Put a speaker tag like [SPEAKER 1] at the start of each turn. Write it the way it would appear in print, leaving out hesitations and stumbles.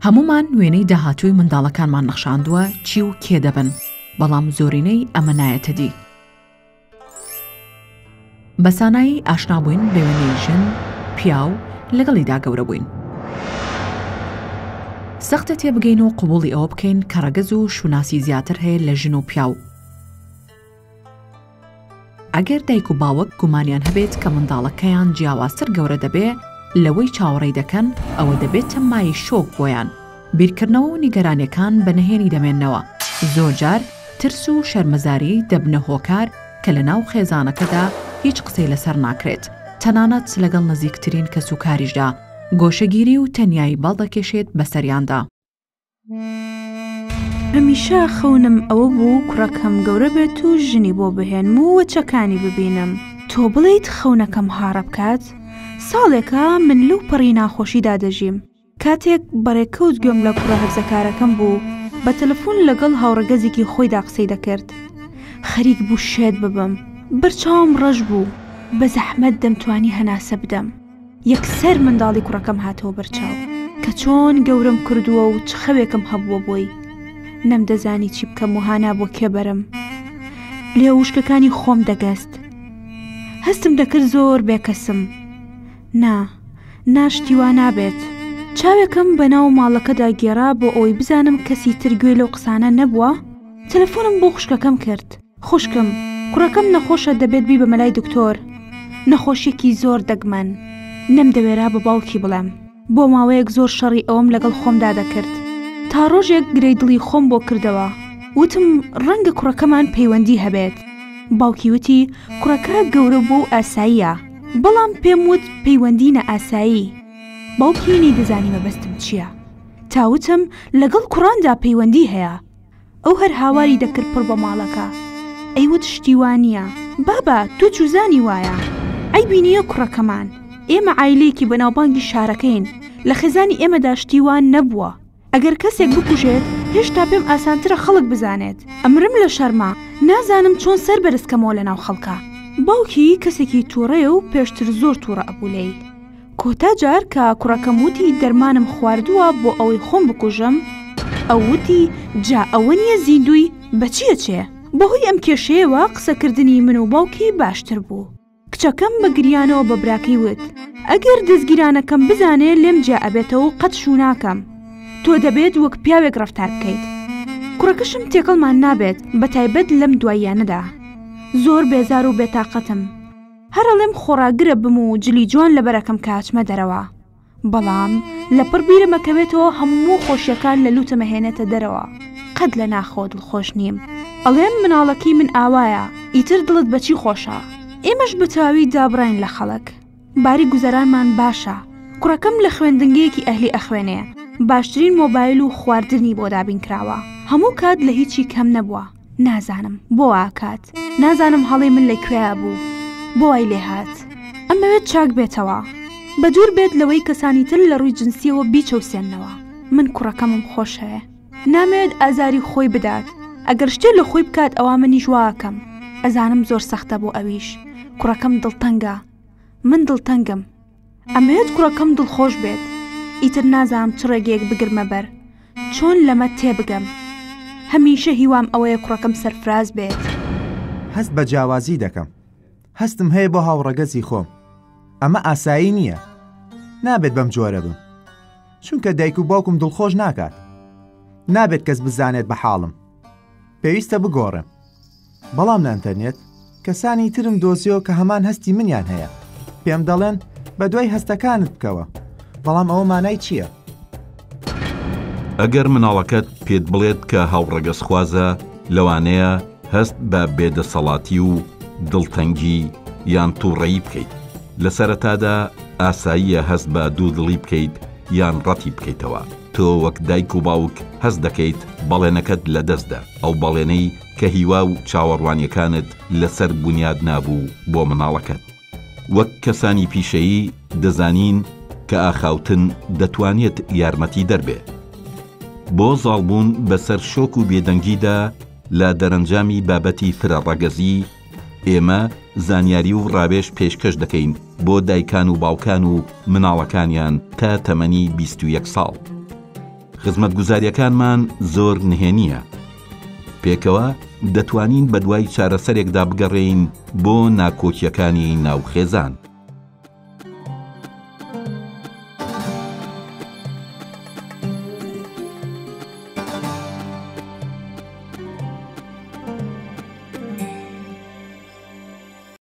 [SPEAKER 1] هەموومان وێنەی داهاتووی منداڵەکانمان نەخشاندووە چی و کێ دەبن، بەڵام زۆرینەی ئەمە نایەتە دی. بە سانایی ئاشنا بووین بە وێنەی ژن، پیاو، لەگەڵیدا گەورە بووین. سەختە تێبگەین و قبوڵی ئەوە بکەین کە ڕەگەز و شوناسی زیاتر هەیە لە ژن و پیاو. ئەگەر دایک و باوک گومانیان هەبێت کە منداڵەکەیان جیاوازتر گەورە دەبێ لەوەی چاوەڕێی دەکەن، ئەوە دەبێتە مایەی شۆک بۆیان. بیرکردنەوە و نیگەرانیەکان بە نهێنی دەمێننەوە، زۆرجار ترس و شەرمەزاری دەبنە هۆکار کە لەناو خێزانەکەدا هیچ قسەی لەسەر ناکرێت، تەنانەت لەگەڵ نزیکترین کەسوکاریشدا گۆشەگیری و تەنیایی باڵ دەکێشێت بەسەریاندا.
[SPEAKER 2] هەمیشە خەونم ئەوە بوو کوڕەکەم گەورە بێت و ژنی بۆ بهێنم و وەچەکانی ببینم. تۆ بڵێیت خەونەکەم هاڕە بکات؟ ساڵێکە من لەو پەڕی ناخۆشیدا دەژیم. کاتێک بەڕێکەوت گوێم لە کوڕە هەرزەکارەکەم بوو بە تەلەفۆن لەگەڵ هاوڕەگەزێکی خۆیدا قسەی دەکرد. خەریک بوو شێت ببم. بەرچاوم ڕەش بوو. بە زەحمەت دەمتوانی هەناسە بدەم. یەکسەر منداڵی کوڕەکەم هاتەوە بەرچاو کە چۆن گەورەم کردووە و چ خەوێکم هەبووە بۆی. نەمدەزانی چی بکەم و هانا بۆ کێ بەرم. لێوە وشکەکانی خۆم دەگەست. هەستم دەکرد زۆر بێکەسم. نا، نا شتی وا نابێت. چاوێکم بە ناو ماڵەکەدا گێڕا بۆ ئەوەی بزانم کەسی تر گوێی لەو قسانە نەبووە؟ تەلەفۆنم بۆ خوشکەکەم کرد. خوشکم، کوڕەکەم نەخۆشە دەبێت بیبەمە لای دکتۆر. نەخۆشیەکی زۆر دەگمەن. نەمدەوێرا بە باوکی بڵێم. بۆ ماوەیەک زۆر شەڕی ئەوەم لەگەڵ خۆمدا دەکرد. تا ڕۆژێک گرێی دڵی خۆم بۆ کردەوە. وتم ڕەنگە کوڕەکەمان پەیوەندی هەبێت. باوکی وتی کوڕەکە گەورە بووە و ئاساییە. بەڵام پێم وت پەیوەندی نائاسایی. باوکی نەیدەزانی مەبەستم چییە. تا وتم لەگەڵ کوڕاندا پەیوەندی هەیە. ئەو هەر هاواری دەکرد پڕ بە ماڵەکە. ئەیوت شتی وا نییە. بابە تۆ چوزانی وایە؟ عەیبی نییە کوڕەکەمان. ئێمە عایلەیەکی بەناوبانگی شارەکەین. لە خێزانی ئێمەدا شتی وا نەبووە. ئەگەر کەسێک بکوژێت هێشتا پێم ئاسانترە خەڵک بزانێت. ئەمرم لە شەرما. نازانم چۆن سەر بەرز کەمەوە لەناو خەڵکا. باوکی کەسێکی توڕەیە و پێشتر زۆر توڕە ئەبوو لێی. کۆتا جار کە کوڕەکەم وتی دەرمانم خواردووە بۆ ئەوەی خۆم بکوژم، ئەو وتی جا ئەوە نییە زیندووی بە چی ئەچێ؟ بەهۆی ئەم کێشەیەوە قسەکردنی من و باوکی باشتر بوو. کچەکەم بە گریانەوە بە براکەی وت، ئەگەر دەزگیرانەکەم بزانێ لێم جیا ئەبێتەوە و قەت شوو ناکەم. تۆ دەبێت وەک پیاوێک ڕەفتار بکەیت. کوڕەکەشم تێکەڵمان نابێت، بەتایبەت لەم دواییانەدا. زۆر بێزار و بێتاقەتم. هەر ئەڵێم خۆڕاگرە بم و جلی جوان لەبەرەکەم کە ئەچمە دەرەوە. بەڵام لەپڕ بیرم ئەکەوێتەوە هەموو خۆشیەکان لە لوتم ئەهێنێتە دەرەوە قەت لە ناخەوە دڵخۆش نیم ئەڵێم مناڵەکەی من ئاوایە ئیتر دڵت بەچی خۆشە ئێمەش بە تەواوی دابڕاین لە خەڵک باری گوزەرانمان باشە کوڕەکەم لە خوێندنگەیەکی ئەهلی ئەخوێنێ باشترین مۆبایل و خواردنی بۆ دابین کراوە هەموو کات لە هیچی کەم نەبووە نازانم بۆ وا ئەکات نازانم هەڵەی من لە کوێیا بوو بۆ وای لێ هات ئەمەوێت چاک بێتەوە بە دوور بێت لەوەی کەسانی تر لە ڕووی جنسیەوە بیچەوسێننەوە من کوڕەکەمم خۆشەوێ نامەوێت ئازاری خۆی بدات ئەگەر شتێ لە خۆی بکات ئەوا منیش واکەم ئەزانم زۆر سەختە بۆ ئەویش کوڕەکەم دڵتەنگە من دڵتەنگم ئەمەوێت کوڕەکەم دڵخۆش بێت ئیتر نازانم چ ڕێگەیەک بگرمە بەر چۆن لەمە تێبگەم هەمیشە هیوام ئەوەیە کوڕەکەم سەرفراز بێت.
[SPEAKER 3] هەست بە جیاوازی دەکەم. هەستم هەیە بۆ هاوڕەگەزی خۆم. ئەمە ئاسایی نییە. نابێت بەم جۆرە بم. چونکە دایک و باوکم دڵخۆش ناکات. نابێت کەس بزانێت بە حاڵم. پێویستە بگۆڕێم. بەڵام لە ئەنتەرنێت کەسانی ترم دۆزیەوە کە هەمان هەستی منیان هەیە. پێم دەڵێن بەدوای هەستەکانت بکەوە. بەڵام ئەوە مانای چییە؟
[SPEAKER 4] ئەگەر مناڵەکەت پێت بڵێت کە هاوڕەگەزخوازە، لەوانەیە هەست بە بێدەسەڵاتی و دڵتەنگی یان تووڕەیی بکەیت. لە سەرەتادا ئاساییە هەست بە دوودڵی بکەیت یان ڕەتی بکەیتەوە. تۆ وەک دایک و باوک هەست دەکەیت بەڵێنەکەت لەدەستدا، ئەو بەڵێنەی کە هیوا و چاوەڕوانیەکانت لەسەر بونیاد نابوو بۆ منداڵەکەت. وەک کەسانی پیشەیی دەزانین کە ئاخاوتن دەتوانێت یارمەتیدەر بێ بۆ زاڵبوون بەسەر شۆک و بێدەنگیدا لە دەرەنجامی بابەتی فرە ڕەگەزی. ئێمە زانیاری و ڕاوێژ پێشکەش دەکەین بۆ دایکان و باوکان و مناڵەکانیان تا تەمەنی 21 ساڵ. خزمەتگوزاریەکانمان زۆر نهێنیە. پێکەوە دەتوانین بەدوای چارەسەرێکدا بگەڕێین بۆ ناکۆکیەکانی ناو خێزان.